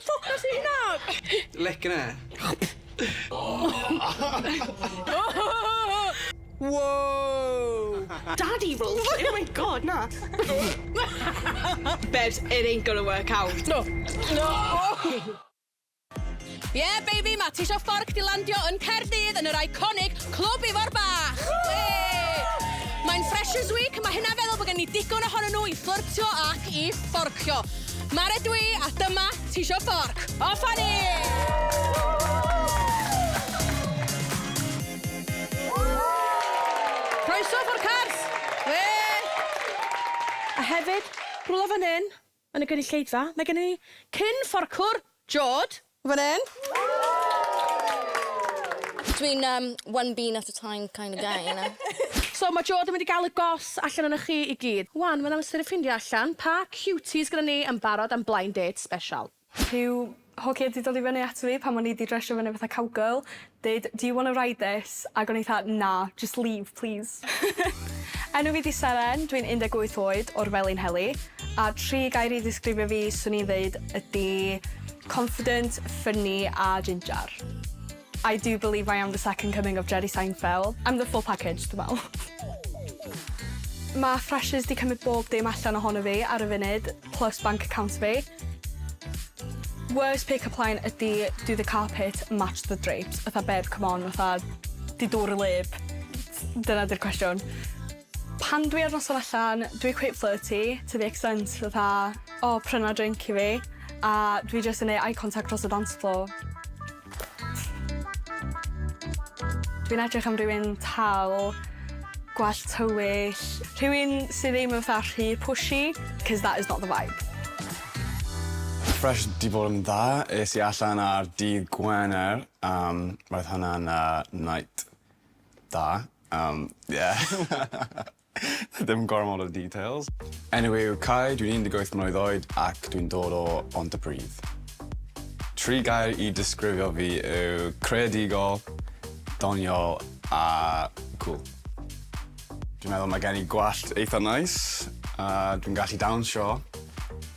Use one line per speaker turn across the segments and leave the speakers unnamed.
Pam ffwc nes i hynna?
Lickin' it. Whoa!
Daddy rolls. Oh my God, na.
Babes, it ain't gonna work out.
No. No! Yeah, baby, mae Tisio Fforc 'di landio yn Caerdydd yn yr iconic Clwb Ifor Bach! Wee! Mae'n Freshers Week, mae hynna'n feddwl bod gen ni digon ohonyn nhw i fflyrtio ac i fforcio. Mare dwi, a dyma Tisio Fforc. Off â ni! Croeso, Fforcars! Wee! A hefyd, rhywle fan hyn, Yn y gynulleidfa, mae gennym ni cyn fforcwr, Jord, fan hyn.
Dwi'n um, one bean at a time kind of guy, you know.
So mae Jord yn mynd i gael y goss allan yna chi i gyd. Wan, mae'n amser i ffindio allan pa cuties gyda ni yn barod am blind date special.
Rhyw hogia 'di dod i fyny ato fi pan o'n i 'di dresio fyny fatha cowgirl, deud do you wanna ride this? Ag o'n i 'tha na, just leave please. Enw fi 'di Seren, dwi'n 18 oed, o'r Felinheli, a tri gair i ddisgrifio fi 'swn i'n ddeud ydi confident, funny a ginger. I do believe I am the second coming of Jerry Seinfeld. I'm the full package dwi me'wl. Ma' Freshers 'di cymryd bob dim allan ohono fi ar y funud, plus bank account fi. Worst pick-up line ydi do the carpet match the drapes? Fatha babe come on fatha 'di dŵr wlyb? Dyna 'di'r cwestiwn. Pan dwi ar noson allan dwi quite flirty to the extent fatha o pryna drink i fi a dwi jyst yn neu' eye contact dros y dance floor. Dwi'n edrych am rywun tal, gwallt tywyll, rhywun sy ddim yn fatha rhy pushy, 'cause that is not the vibe.
Fresh 'di bod yn dda. Es i allan ar dydd Gwener yym roedd hwnna'n yy night da yym ie. Ddim gormod o details. Enw fi yw Kai, dwi'n 18 mlwydd oed ac dwi'n dod o Bontypridd. Tri gair i disgrifio fi yw creadigol, doniol a cŵl. Dwi'n meddwl mae gen i gwallt eitha neis a dwi'n gallu dawnsio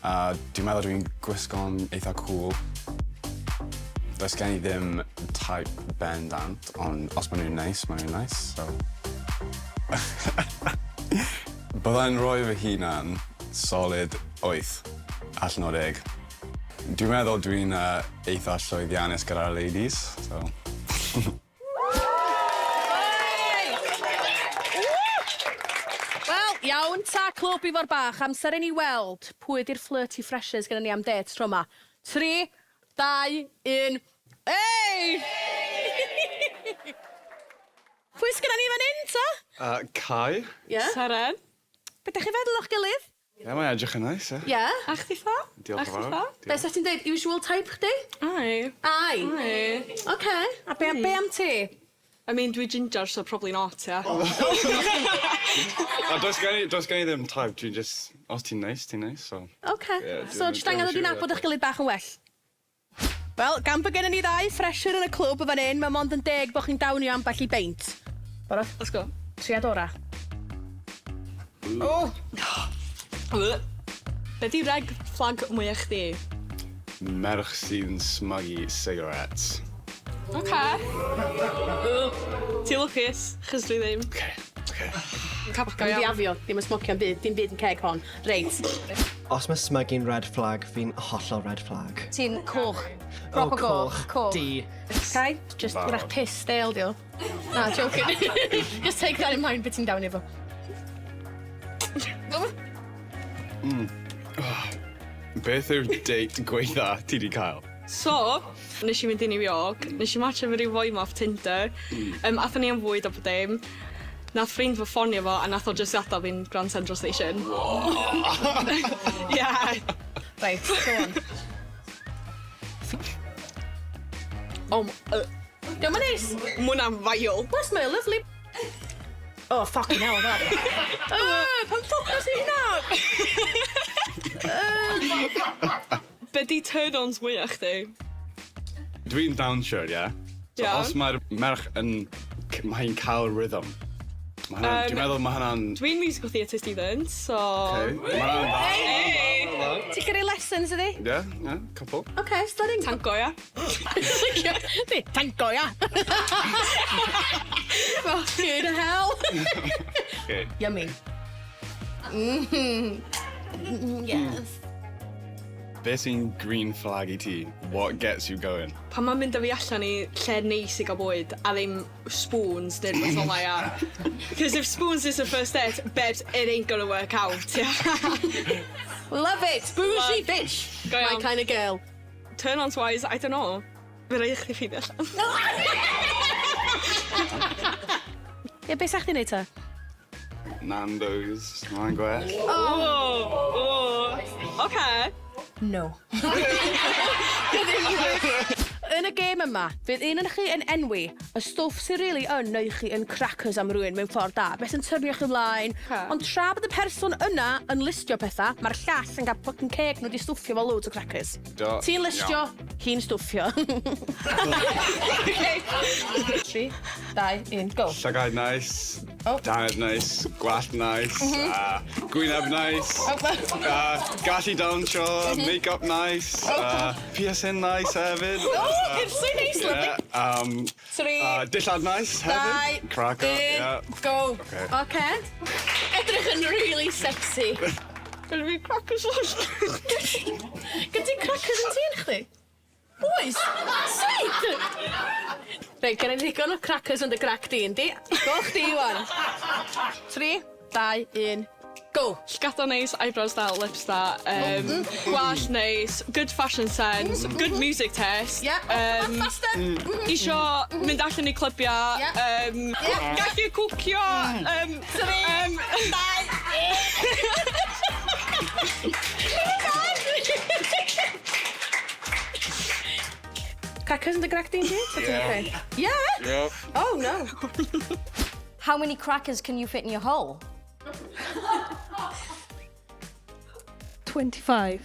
a dwi'n meddwl dwi'n gwisgo'n eitha cŵl. Does gen i ddim type bendant ond os ma' nw'n neis ma' nw'n neis so. Byddai'n rhoi fy hunan solid wyth allan o deg. Dwi'n meddwl dwi'n yy eitha llwyddiannus gyda'r ladies so.
Wel, iawn ta Clwb Ifor Bach, amser i ni weld pwy ydi'r flirty freshers gyda ni am dêt tro 'ma. Tri, dau, un, ei! Pwy sgynna ni fan 'yn ta?
Yy Kai.
Ie.
Seren.
Be' 'dach chi feddwl o'ch gilydd?
Ie mae'n edrych yn neis ie.
Ie?
A chditha?
Diolch yn fawr.
Be' sa ti'n deud usual type chdi?
Aye.
Aye?
Aye.
Oce. A be' am be' am ti?
I mean dwi ginger so probably not ia?
A does gen i does gen i ddim type dwi'n jyst os ti'n neis ti'n neis so.
Oce. So jyst angen dod i nabod 'ych gilydd bach yn well. Wel, gan bo' gennyn ni ddau fresher yn y clwb yn fan 'yn, ma' mond yn deg bo' chi'n dawnio ambell i beint. Barod?
Let's go.
Tria d'ora.
O! Be' 'di reg flag mwya chdi?
Merch sydd yn smygu cigarettes.
Oce. Ti lwcus, 'chos dwi ddim.
Oce, oce.
Cael go iawn.
Diafio, ddim yn smocio'm byd, dim byd yn ceg hon. Reit.
Os mae smygu'n red flag, fi'n hollol red flag.
Ti'n coch.
O,
Proper goch.
coch. Du.
Kai, just wrach piss stale dio. Na, joking. Just take that in mind beth ti'n down efo.
Beth yw'r date gwaetha ti 'di cael?
So, nes i fynd i New York, nes i matcho efo ryw foi 'ma off Tinder, yym athon ni am fwyd a bod dim. Nath ffrind fo ffonio fo a nath o jyst gadal fi'n Grand Central Station. Yeah.
Reit, go on.
Oh m- yy.
Dio'm yn neis.
Ma' wnna'n vile.
Bless my lovely Oh fucking hell that. Yy pam ffwc nes i hynna? Yy.
Be' 'di turn-ons mwya chdi?
Dwi'n dawnsio ie? So
Iawn.
os mae'r merch yn c- ma' hi'n cael rhythm. Ma' hwnna'n...
Yym,
Dwi'n meddwl ma' hwnna'n...
Dwi'n musical theatre student, so...
Oce. Ma' hwnna'n dda.
Hey!
flag.
Ti'n gyrru lessons iddi?
Yeah, couple.
Okay, stunning.
Tango, ia?
Di, Tango, ia. Fucking hell.
Okay.
Yummy. Yes.
Be sy'n green flag i ti? What gets you going?
Pan mae'n mynd â fi allan i lle neis i gael bwyd, a ddim Spoons neu rhywbeth fel 'na, ia. Because if Spoons is the first date, babes, it ain't gonna work out, ia.
Love it. Bougie bitch.
Go
My
iawn.
kind of girl.
Turn-ons wise, I don't know. Fe rhaid i chdi ffeindio allan.
Ie, beth sa'ch chdi'n neud ta?
Nando's, mae'n gwell.
Oh, okay.
No. Yn y gêm yma, fydd un yn chi yn enwi y stwff sy'n really yn neu chi yn crackers am rywun mewn ffordd da. Beth sy'n turnio chi ymlaen.
Ocê.
Ond tra bod y person yna yn listio pethau, mae'r llall yn cael fucking ceg nhw wedi stwffio fel loads o crackers.
Do.
Ti'n listio, hi'n stwffio. Okay. 3, 2, 1, go.
Llygaid nice,
Oh.
dannedd nice, gwallt nice, gwyneb nice, gallu dawnsio, make-up nice, piercing nice hefyd.
Oh, piercing nice, lovely.
Yeah,
3,
dillad nice
2,
hefyd. Cracker,
1,
yeah.
go.
Okay.
Okay. Edrych yn really sexy.
Gynna fi crackers os.
Gyn ti crackers yn tîn chdi? Oes! Sut? Reit, gen i ddigon o crackers yn dy grac di, yndi? Go chdi, Iwan. 3, 2, 1, go!
Llgada neis, eyebrows da, lips da, gwallt neis, good fashion sense, good music taste.
Yeah, oh, come on, faster!
Isio mynd allan i clybiau, gallu cwcio,
3, 2, 1. Crackers yn dy grac di, yndi?
Yeah.
Yeah?
Yep.
Oh, no.
How many crackers can you fit in your hole?
25.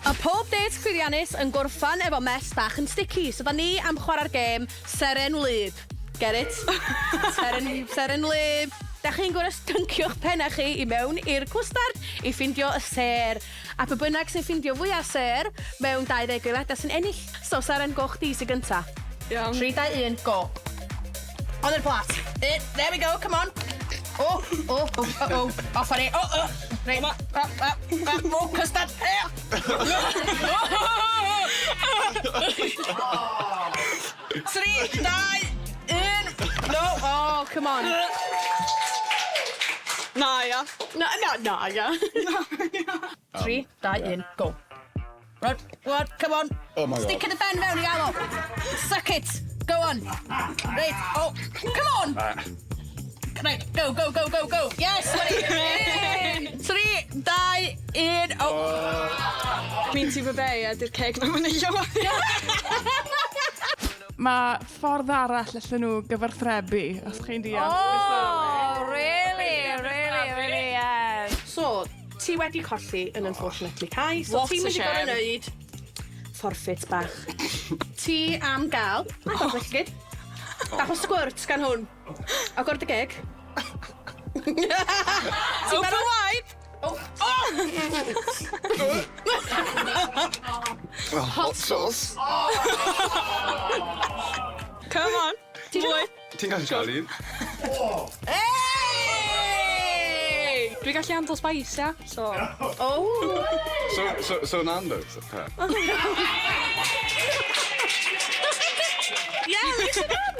A pob date llwyddiannus yn gorffan efo mess bach yn sticky. So da ni am chwarae'r gêm Seren Wlyb. Get it? Seren, Seren Wlyb. Da chi'n gorfod styncio'ch penna chi i mewn i'r cwstard i ffindio y sêr. A pe bynnag sy'n ffindio fwyaf sêr mewn 20 eiliadau sy'n ennill. So, Seren, go chdi sy'n gynta.
Iawn.
3, 2, 1, go. On the plat. There we go, come on. Oh, off â ni. Oh. Reit. Oh, custard. 3, 2, 1. No, oh, come on.
Na, ia.
Na, ia. 3, 2, 1, go. Right, what, come on.
Oh my God.
Stick it the ben fewn i gael o. Suck it. Go on. Right, oh, come on. Right, go, go, go, go, go. Yes, ready. 3, 2, 1, oh.
Mi'n ti fy be, a di'r ceg na mynd i llawer.
Mae ffordd arall allan nhw gyfarthrebu, os chi'n deall.
Oh, really, really, really, yeah. So, ti wedi colli yn unfortunately, Kai. So
What
ti'n
a
mynd i gorfod
shame.
wneud forfeit bach. Ti am gael, oh. Gyd, bach o squirt gan hwn. Agor dy geg. Ti'n
Open
barod?
wide!
Oh. Oh!
Hot sauce.
Come on. Mwy.
Ti'n gallu cael un?
Hey!
Dwi'n gallu handle spice, ia? So,
Oh!
So Nando's. Okay.
Yeah, listen on.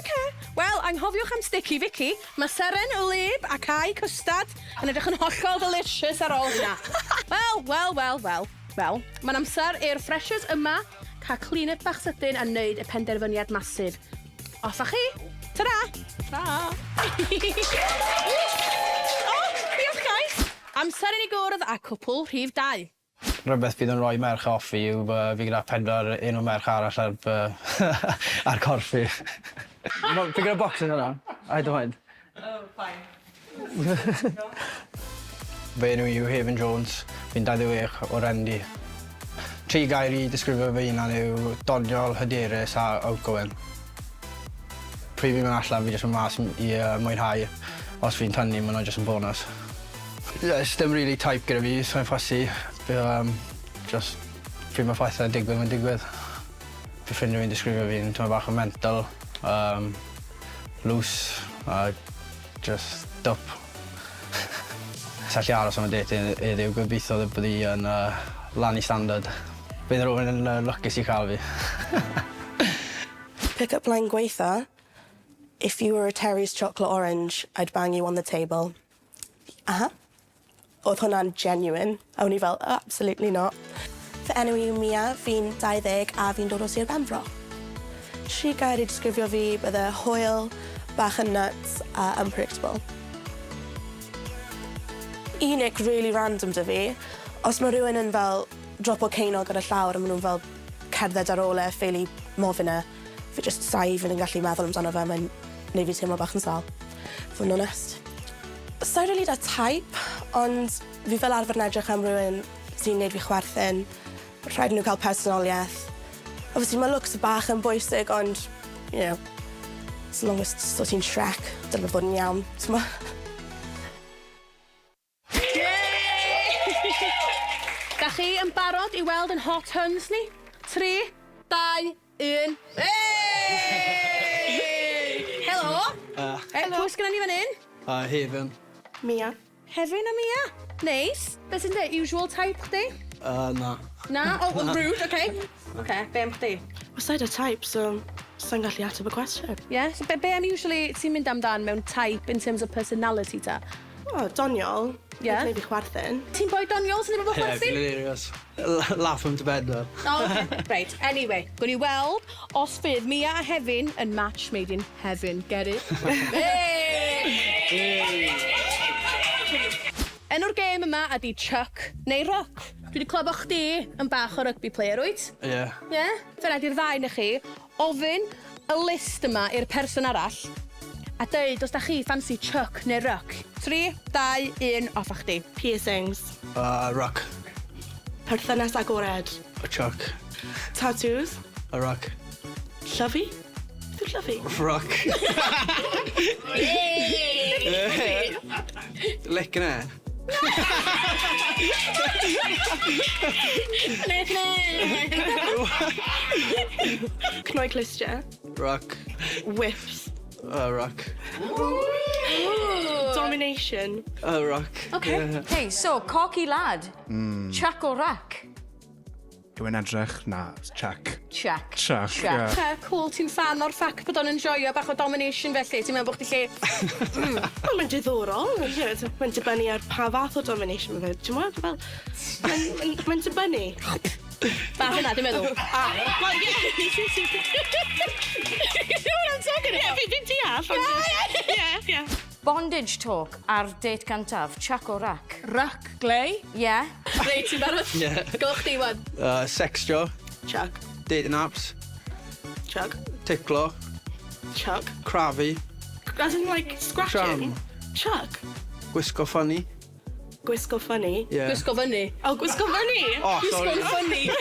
Okay. Wel, anghofiwch am Sticky Vicky. Mae Seren Wlyb a Kai Custard yn edrych yn hollol delicious ar ôl hynna. Wel, wel, wel, wel. Wel, mae'n amser i'r freshers yma cael clean-up bach sydyn a wneud y penderfyniad masif. Off â chi. Ta-ra!
Ta.
Oh, diolch guys. Amser i ni gwrdd â cwpl rhif 2.
Rhywbeth bydd yn rhoi merch off fi yw fi gyda pedwar un o merch arall ar corff fi. Fi gyda boxes yna. I don't mind.
Oh, fine.
Fy enw i yw Haven Jones, fi'n 26 o Rendy. Tri gair i disgrifio fy hunan yw doniol, hyderus a outgoing. Pryd fi'n mynd allan, fi jyst yn mas i mwynhau. Os fi'n tynnu, mae hwnna jyst yn bonus. Yes, dim really type gyda fi, so'n fussy. Just pryd mae pethau'n digwydd, mae'n digwydd. Fi ffrindiau fi'n disgrifio fi'n tyma bach yn mental, loose, a just dwp. Sa allu aros am y date heddiw, gobeithio bod hi yn lan i standard. Bydd rhywun yn lwcus i cael fi.
Pick-up line gweitha. "If you were a Terry's chocolate orange, I'd bang you on the table." Aha. Oedd hwnna'n genuine. A o'n i fel, "Absolutely not." Fy enw i yw Mia, fi'n 20 a fi'n dod o Sir Benfro. Tri gair i disgrifio fi bydde hwyl, bach yn nuts a unpredictable. Un ick really random 'da fi, os mae rhywun yn fel dropo ceinog ar y llawr a maen nhw'n fel cerdded ar ôl e, ffeili mofyn e, fi just sa even yn gallu meddwl amdano fe, mae'n neud fi teimlo bach yn sâl, fod yn onest. Sa i really 'da type, ond fi fel arfer yn edrych am rhywun sy'n neud fi chwerthin. Rhaid nhw cael personoliaeth. Obviously mae looks bach yn bwysig, ond, as long as so ti'n Shrek, dylai fod yn iawn, t'mo'?
Da chi yn barod i weld yn hot huns ni? 3, 2, 1. Hey! Helo! Hello. Pwy sgynna ni fan hyn?
Hefin.
Mia.
Hefin a Mia. Neis. Beth sy'n dweud? Usual type chdi?
Na.
Na? Oh, well, rude, okay. Okay, be am chdi?
Well, sa i 'da type, so sai'n gallu ateb y cwestiwn.
Yeah? So be am usually ti'n mynd amdan mewn type in terms of personality ta?
Oh, doniol.
Yeah.
Gwneud fi chwerthin.
Ti'n boi doniol sy'n efo
Yeah,
chwerthin?
hilarious. Laugh him to bed, though.
Oh, okay. Right, anyway, gwn i weld os fydd Mia a Hefin yn match made in heaven. Get it? Hey! Enw'r gêm yma ydi Chuck neu Ruck. Dwi wedi clywed bod chdi yn bach o rugby player, wyt?
Yeah.
Ie? Yeah? Fe rhaid i'r ddau na chi ofyn y list yma i'r person arall a deud os da chi ffansi Chuck neu Ruck. 3, 2, 1, off â chdi.
Piercings.
Ruck.
Perthynas agored.
A Chuck.
Tattoos.
A Ruck.
Llyfu. Beth yw llyfu?
Ruck.
Licking it.
Ne, ne.
Cnoi clustiau.
Ruck.
Whips.
Ruck.
Domination.
Ruck.
Okay.
Yeah.
Okay, so, cocky lad. Chuck or ruck?
Yw'n edrych? Na, Chuck.
Chuck.
Chuck,
Chuck.
ie.
Okay, cool, ti'n fan o'r ffact bod o'n enjoyo bach o domination felly. Ti'n meddwl bod chdi lle...
Wel, mae'n diddorol. Mae'n dibynnu ar pa fath o domination mae fe. Ti'n meddwl? Fel, mae'n dibynnu.
Bach yna, dwi'n meddwl.
Ah, well, yeah.
You know what I'm talking about?
Ie, fi'n deall. Ie.
Bondage talk ar date gyntaf. Chuck or ruck?
Ruck, Glei.
Yeah.
Reit, ti'n barod?
Yeah.
Go chdi, wan.
Sextio.
Chuck.
Dating apps.
Chuck.
Ticlo.
Chuck.
Crafu.
As in, like, scratching.
Sham.
Chuck.
Gwisgo funny.
Gwisgo funny.
Yeah.
Gwisgo fyny.
Oh, gwisgo fyny!
Oh, sorry.
Gwisgo'n funny.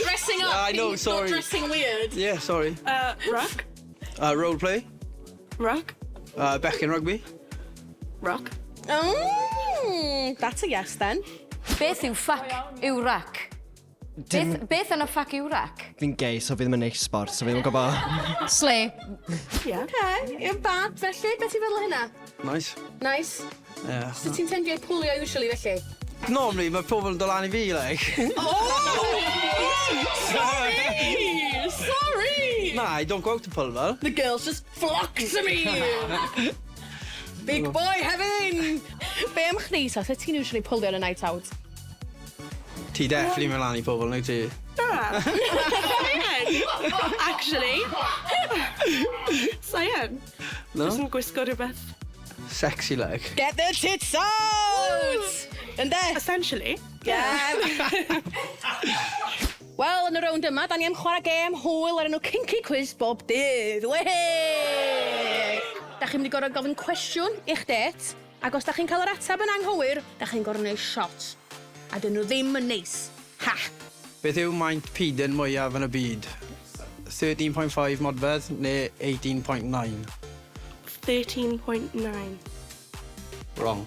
Dressing up.
I know, sorry.
Not dressing weird.
Yeah, sorry.
Ruck.
Roleplay.
Ruck.
Bechgyn rugby.
Ruck.
Oh, that's a yes then.
Beth yw fuck yw ruck? Beth yn y fuck yw ruck?
Fi'n gay, so fi ddim yn neud sport, so fi ddim yn gwybod.
Slay.
Yeah.
Okay, yw'n bad felly. Beth ti'n feddwl o hynna?
Nice.
Nice.
Yeah.
So ti'n tendio i pwlio usually felly?
Normally, mae pobl yn dod lan i fi, like.
Oh! Sorry! Sorry!
Na, I don't go out to pull fel.
The girls just flock to me! Big boy heaven! Be am chdi, sa? Sut ti'n usually pwlio on a night out?
Ti definitely mynd lan i pobl, neu ti?
Na. Actually. Sa i yn.
No?
Just yn gwisgo rhywbeth.
Sexy, like.
Get the tits out! Ynde?
Essentially.
Yeah. Wel, yn y rownd yma, da ni am chwarae gêm hwyl ar enw Kinky Quiz bob dydd. Wehey! Da chi'n mynd i gorfod gofyn cwestiwn i'ch date, ac os da chi'n cael yr ateb yn anghywir, da chi'n gorfod gwneud shot. A dyn nhw ddim yn neis. Ha!
Beth yw maint pidyn mwyaf yn y byd? 13.5 modfedd neu 18.9?
13.9.
Wrong.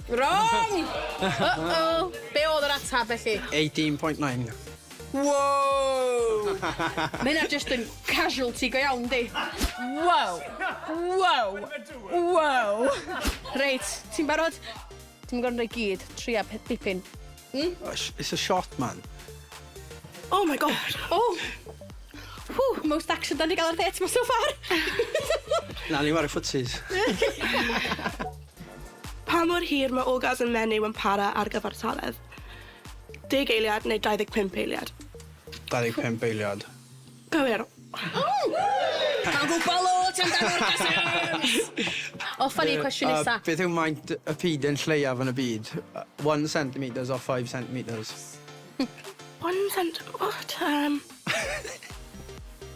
Wrong! Uh-oh! Be ateb felly?
18.9.
Wow! Mae hynna just yn casualty go iawn, di.
Wow! Wow! Wow!
Reit, ti'n barod? Ti'n gorfod rhoi gyd, tria dipyn.
It's a shot, man.
Oh my God.
Oh! Whew, most action da ni gael ar date ma so far.
Na, ni wario footsies.
Pa mor hir mae orgasm menyw yn para ar gyfartaledd? 10 eiliad neu 25 eiliad?
25 eiliad.
Gywir.
Cael gwybod lot amdan orgasms! O, funny cwestiwn nesa.
Beth yw maint y pidyn lleiaf yn y byd? 1 centimetres or 5 centimetres?
1 cent... What?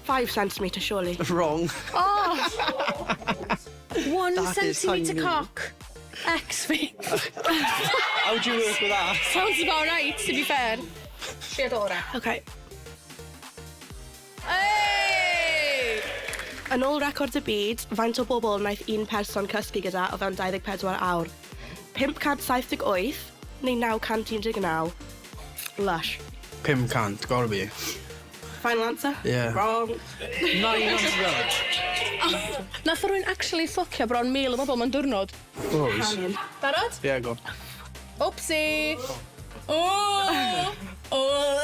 5 centimetre, surely.
Wrong.
Oh! 1
That is
centimetre
tiny.
cock. Ex fi.
How do you work with that?
Sounds about right, to be fair. Tria dora.
Okay.
Hey!
Yn ôl record y byd, faint o bobl wnaeth un person cysgu gyda o fewn 24 awr? 578 neu 919? Lush.
500, gotta be.
Final answer?
Yeah.
Wrong.
900.
Nath rhywun actually ffocio bron 1,000 o bobl mewn diwrnod.
Oes.
Barod?
Yeah, go.
Oopsie! Oh! Oh!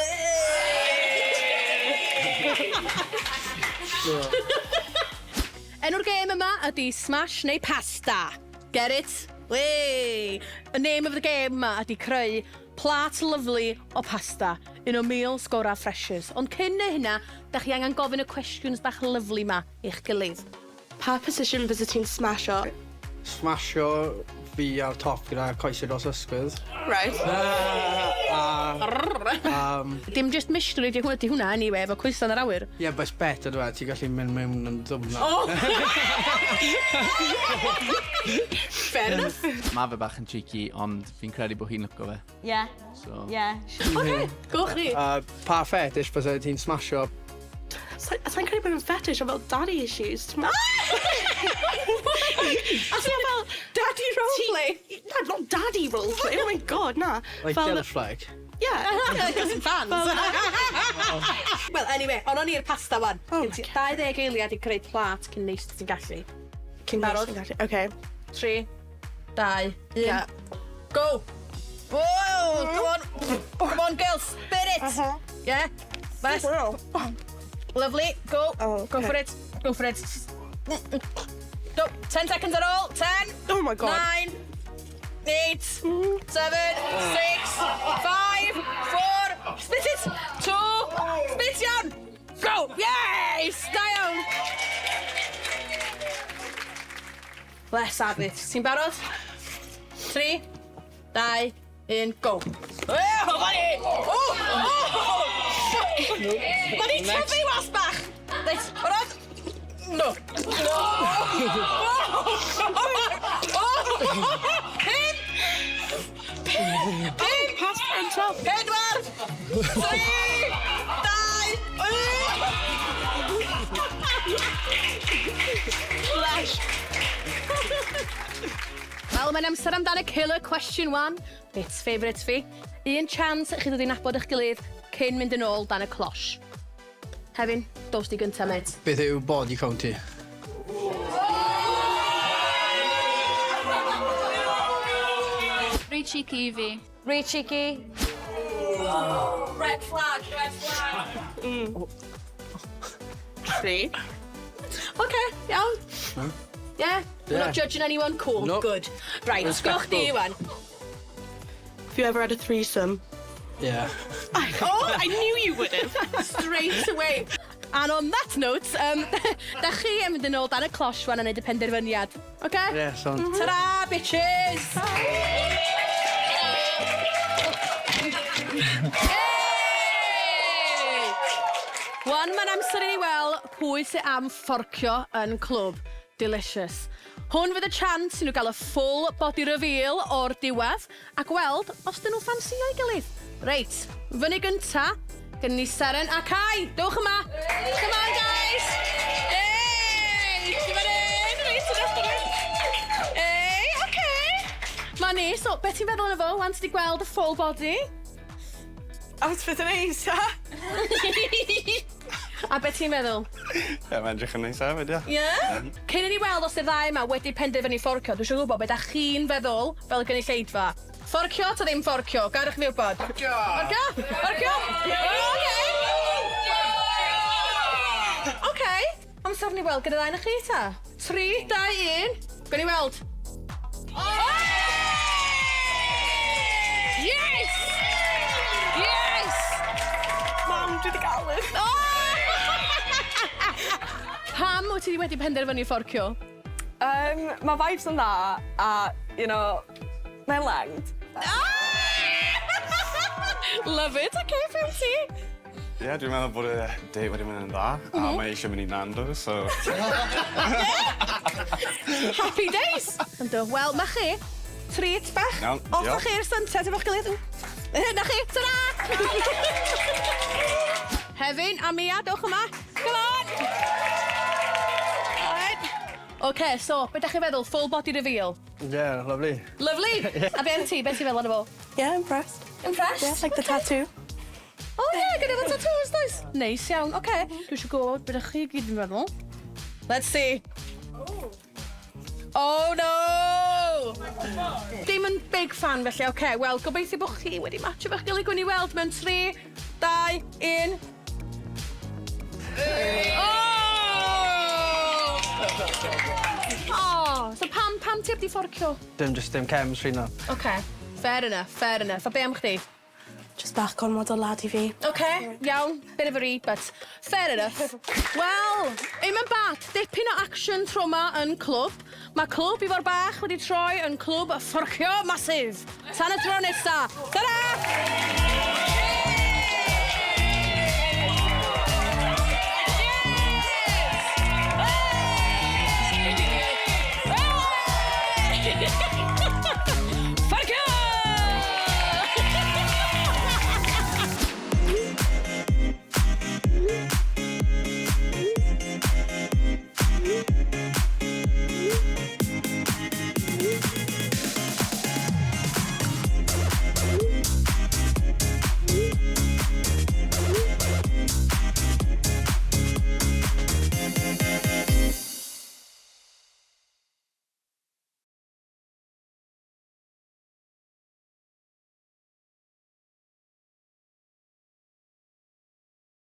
Enw'r gêm yma ydy Smash neu Pasta. Get it? Wey! Y name of the game yma ydy creu plat lyfli o pasta. Un o meals gora freshers. Ond cyn neu hynna, da chi angen gofyn y cwestiwns bach lyfli ma i'ch gilydd.
Pa position fysa ti'n smasho?
Smasho fi ar top gyda coesau dros ysgwydd.
Right.
Dim just mystery di hwnna, di hwnna anyway, efo coesau yn yr awyr.
Yeah, but it's better, dwi, ti'n gallu mynd mewn yn ddwfn.
Oh! Fair enough.
Mae fe bach yn cheeky, ond fi'n credu bod hi'n lico fe.
Yeah.
So...
Yeah.
Okay, go chdi.
Pa fetish fysa ti'n smasho?
Sa'n credu bod yn fetish, ond fel daddy issues. Ti'n meddwl?
A ti'n fel, daddy roleplay?
Na, not daddy roleplay. Oh my God, na.
Like
Fel-
Dilf like.
Yeah.
Got some fans. Well, anyway, ond o'n i'r pasta wan. Oh, 20 eiliad i creu plat cyn neis ti'n gallu.
Cyn
Barod?
neis ti'n gallu. Okay.
3, 2, 1.
Yeah.
Go! Whoa! Come on! Come on, girls! Spit it! Yeah? Best. Lovely. Go.
Oh,
Go for it. Go for it. Go. 10 seconds at all. 10.
Oh my God.
9, 8, 7, 6, 5, 4. Spit it. 2. Spit iawn. Go. Yes! Da iawn. Let's have it. Ti'n barod? 3, 2, 1, go. Oh, funny! Oh! Oh! Mae di tyfu was bach! Reit, barod? No. No! Oh! Oh! 5! 5!
Past and 12.
4! 3! 2! 1!
Lush.
Wel, mae'n amser amdan y killer question one. Bits favourite fi. Un chance i chi ddod i nabod eich gilydd cyn mynd yn ôl dan y cloche. Hefin, dos di gynta, mate.
Beth yw body count ti?
Rhy cheeky i fi.
Rhy cheeky.
Red flag, red flag.
3.
Okay, iawn. Yeah, we're
Yeah.
not judging anyone. Cool,
Nope.
good. Right, sgwch di,
Respectful.
Iwan.
Have you ever had a threesome?
Yeah.
Oh, I knew you would have.
Straight away. And on that note, da chi yn mynd yn ôl dan y cloche wan a neud y penderfyniad. Okay?
Yeah, son.
Ta-ra, bitches! Hey! Wan, mae'n amser i ni weld pwy sy'n am fforcio yn clwb. Delicious. Hwn fydd y chance i nhw gael y full body reveal o'r diwedd a gweld os dyn nhw'n ffansio'i gilydd. Reit, fyny gynta, gen ni Seren a Kai. Dewch yma. Come on, guys. Hey! Ti'n fan hyn? Reit, yn Hey, okay. Ma ni, so beth ti'n feddwl yn fo, wan ti 'di gweld y full body?
Outfit yn neis, ia?
A beth ti'n meddwl?
Ie, mae'n edrych yn neis hefyd, ie.
Ie? Cyn i ni weld os y ddau yma wedi penderfynu fforcio, dwi eisiau gwybod beth da chi'n feddwl fel y gynulleidfa. Fforcio ta ddim fforcio? Gadewch i fi wybod. Fforcio! Fforcio! Fforcio! Oce! Oce. Amser ni weld gyda ddau na chi ta. 3, 2, 1. Gwni weld. Yes! Yes!
Mam, dwi wedi gael un.
Pam wyt ti wedi penderfynu fforcio?
Mae vibes yn dda, a, you know, mae'n langed.
Love it, okay, be am ti?
Ie, yeah, dwi'n meddwl bod y date wedi mynd yn dda, a mae eisiau mynd i Nando's, so.
Happy days! Ynddo, wel, ma chi, treat bach.
Iawn,
Off â
diolch.
chi'r sunset efo'ch gilydd. Na chi, ta-ra! Hefin a Mia, dewch yma. Come on! Alright. OK, so, be da chi'n feddwl? Full body reveal.
Yeah, lovely.
Lovely! A be am ti? Be ti'n feddwl arno fo?
Yeah, impressed.
Impressed?
Yeah, like the tattoo.
Oh yeah, gyda fo tattoos, does? Neis iawn, oce. Okay. Dwi eisiau gwybod beth ydych chi gyd yn feddwl. Let's see. Oh no! Dim yn big fan felly, oce. Okay. Wel, gobeithio bod chi wedi matcho fe'ch gilydd. Gwni weld mewn 3, 2, 1. Oh! Oh, so pam ti heb di fforcio?
Dim just dim chemistry na.
Oce, fair enough, fair enough. A be am chdi?
Just bach gormod o lad i fi.
OK, iawn, bit of a read, but fair enough. Wel, i'm yn bad. Dipyn o action tro 'ma yn clwb. Mae clwb Ifor Bach wedi troi yn clwb fforcio massive. Tan y tro nesa. Ta-ra!